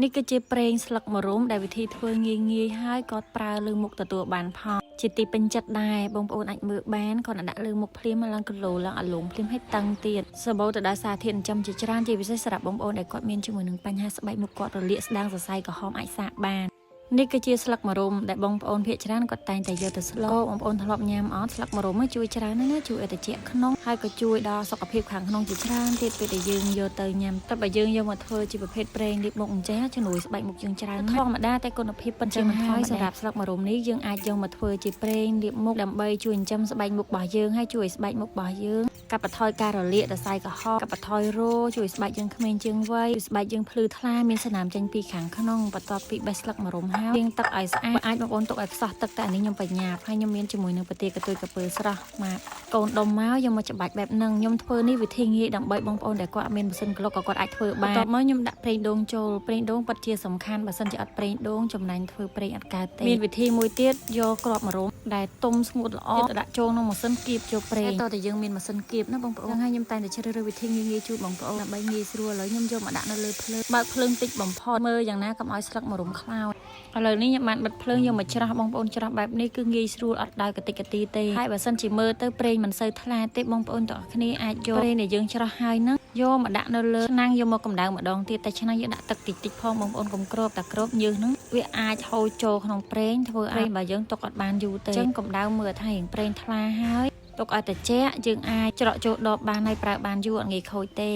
នេះគឺជាប្រេងស្លឹកម្រុំដែលវិធីធ្វើងាយងាយហើយក៏ប្រើលើមុខទទួលបានផលជាទីពេញចិត្តដែរបងប្អូនអាចមើលបានគ្រាន់តែដាក់លើមុខភ្លាមឡើងគីឡូឡើងអាលងភ្លាមឲ្យតឹងទៀតសម្បូរទៅដោយសារធាតុចិញ្ចឹមជាច្រើនជាពិសេសសម្រាប់បងប្អូនដែលគាត់មានជាមួយនឹងបញ្ហាស្បែកមុខគាត់រលាកស្ដាងសរសៃក្រហមអាចសាកបាននេះគឺជាស្លឹកម្រុំដែលបងប្អូនភាគច្រើនគាត់តែងតែយកទៅស្លបងប្អូនធ្លាប់ញ៉ាំអត់ស្លឹកម្រុំជួយច្រើនណាស់ណាជួយឲ្យត្រជាក់ក្នុងហើយក៏ជួយដល់សុខភាពខាងក្នុងជាច្រើនទៀតពេលដែលយើងយកទៅញ៉ាំតែបើយើងយកមកធ្វើជាប្រភេទប្រេងលាបមុខអញ្ចេះជំនួយស្បែកមុខយើងច្រើនធម្មតាតែគុណភាពពិតជាមិនថយសម្រាប់ស្លឹកម្រុំនេះយើងអាចយកមកធ្វើជាប្រេងលាបមុខដើម្បីជួយចិញ្ចឹមស្បែកមុខរបស់យើងហើយជួយឲ្យស្បែកមុខរបស់យើងកាត់បន្ថយការរលាកសរសៃក្រហមកាត់បន្ថយរោជួយស្បែកយើងក្មេងជាងវ័យជួយស្បែកយើងភ្លឺថ្លាមានស្នាមចេញពីខាងក្នុងបន្ទាប់ពីបេះស្លឹកម្រុំហើយលាងទឹកឲ្យស្អាតអាចបងប្អូនទុកឲ្យខ្សោះទឹកតែអានេះខ្ញុំបញ្ញាប់ហើយខ្ញុំមានជាមួយនឹងប្រទាលកន្ទុយកពើស្រស់មកកូនដុំមកយកមកច្បាច់បែបហ្នឹងខ្ញុំធ្វើនេះវិធីងាយដើម្បីបងប្អូនដែលគាត់អត់មានម៉ាស៊ីនក្លុកក៏គាត់អាចធ្វើបានបន្ទាប់មកខ្ញុំដាក់ប្រេងដូងចូលប្រេងដូងពិតជាសំខាន់បើសិនជាអត់ប្រេងដូងចំណេញធ្វើប្រេងអត់កើតទេមានវិធីមួយទៀតយកគ្រាប់ម្រុំដែលទុំស្ងួតល្អទៅដាក់ចូលក្នុងម៉ាស៊ីនគៀបចូលប្រេងតែតើតែយើងមានម៉ាស៊ីនគៀបណាបងប្អូនហ្នឹងហើយខ្ញុំតែងតែជ្រើសរើសវិធីងាយៗជូនបងប្អូនដើម្បីងាយស្រួលឥឡូវខ្ញុំយកមកដាក់នៅលើភ្លើងបើកភ្លើងតិចបំផុតមើលយ៉ាងណាកុំឲ្យស្លឹកម្រុំខ្លោចឥឡូវនេះខ្ញុំបានបិទភ្លើងយកមកច្រោះបងប្អូនច្រោះបែបនេះគឺងាយស្រួលអត់ដោយកតិកទីទេហើយបើសិនជាមើលទៅប្រេងមិនសូវថ្លាទេបងប្អូនទាំងអស់គ្នាអាចយកប្រេងដែលយើងច្រោះហើយហ្នឹងយកមកដាក់នៅលើឆ្នាំងយកមកកម្ដៅម្ដងទៀតតែឆ្នាំងយើងដាក់ទឹកតិចតិចផងបងប្អូនកុំគ្របតែគ្របញើសហ្នឹងវាអាចហូរចូលក្នុងប្រេងធ្វើឲ្យប្រេងបើយើងទុកអត់បានយូរទេអញ្ចឹងកម្ដៅមើលថារៀងប្រេងថ្លាហើយទុកឲ្យត្រជាក់យើងអាចច្រកចូលដបបានហើយប្រើបានយូរអត់ងាយខូចទេ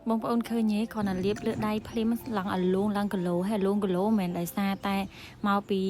បងប្អូនឃើញទេគ្រាន់តែលាបលើដៃភ្លាមឡើងអាលងឡើងគីឡូហើយអាលងគីឡូមិនមែនដោយសារតែមកពី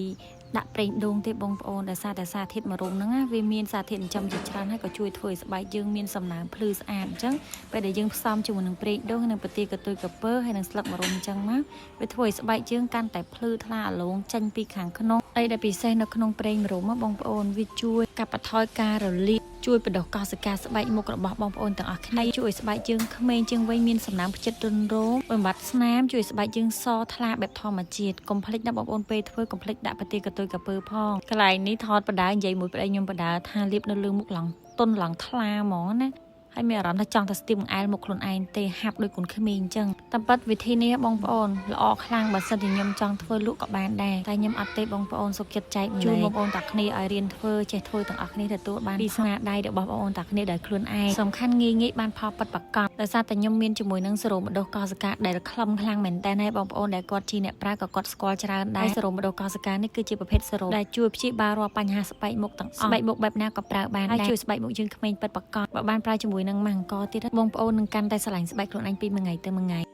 ដាក់ប្រេងដូងទេបងប្អូនដោយសារតែសារធាតុម្រុំហ្នឹងណាវាមានសារធាតុចិញ្ចឹមជាច្រើនហើយក៏ជួយធ្វើឲ្យស្បែកយើងមានសំណើមភ្លឺស្អាតអញ្ចឹងពេលដែលយើងផ្សំជាមួយនឹងប្រេងដូងហើយនឹងប្រទាលកន្ទុយក្រពើហើយនឹងស្លឹកម្រុំអញ្ចឹងមកវាធ្វើឲ្យស្បែកយើងកាន់តែភ្លឺថ្លាអាលងចេញពីខាងក្នុងអីដែលពិសេសនៅក្នុងប្រេងម្រុំណាបងប្អូនវាជួយកាត់បន្ថយការរលាក ជួយបណ្ដុះកោសិកាស្បែកមុខរបស់បងប្អូនទាំងអស់គ្នាជួយឲ្យស្បែកយើងក្មេងជាងវ័យមានសំណើមផ្ចិតទន់រោមបំបត្តិស្នាមជួយឲ្យស្បែកយើងសថ្លាបែបធម្មជាតិកុំភ្លេចណាបងប្អូនពេលធ្វើកុំភ្លេចដាក់ប្រទាលកន្ទុយកពើផងកន្លែងនេះថតបដានិយាយមួយប្តីខ្ញុំបដាថាលាបនៅលើមុខឡើងទន់ឡើងថ្លាហ្មងណាហើយមានអារម្មណ៍ថាចង់តែស្ទាបបង្អែលមុខខ្លួនឯងទេហាប់ដូចកូនក្មេងអញ្ចឹងតាមពិតវិធីនេះបងប្អូនល្អខ្លាំងបើសិនជាខ្ញុំចង់ធ្វើលក់ក៏បានដែរតែខ្ញុំអត់ទេបងប្អូនសុខចិត្តចែកម្លែកជូនបងប្អូនតាគ្នាឲ្យរៀនធ្វើចេះធ្វើទាំងអស់គ្នាទទួលបានពីស្នាដៃរបស់បងប្អូនតាគ្នាដោយខ្លួនឯងសំខាន់ងាយងាយបានផលពិតប្រាកដដោយសារតែខ្ញុំមានជាមួយនឹងសេរ៉ូមបណ្ដុះកោសិកាដែលខ្លឹមខ្លាំងមែនតើហើយបងប្អូនដែលគាត់ជាអ្នកប្រើក៏គាត់ស្គាល់ច្រើនដែរសេរ៉ូមបណ្ដុះកោសិកានេះគឺជាប្រភេទសេរ៉ូមដែលជួយព្យាបាលរាល់បញ្ហាស្បែកមុខទាំងអស់ស្បែកមុខបែបណាក៏ប្រើបានដែរហើយជួយស្បែកមុខយើងក្មេងពិតប្រាកដបើបានប្រើជាមួយនឹងម៉ាំងកទៀតបងប្អូននឹងកាន់តែស្រឡាញ់ស្បែកខ្លួនឯងពីមួយថ្ងៃទៅមួយថ្ងៃ។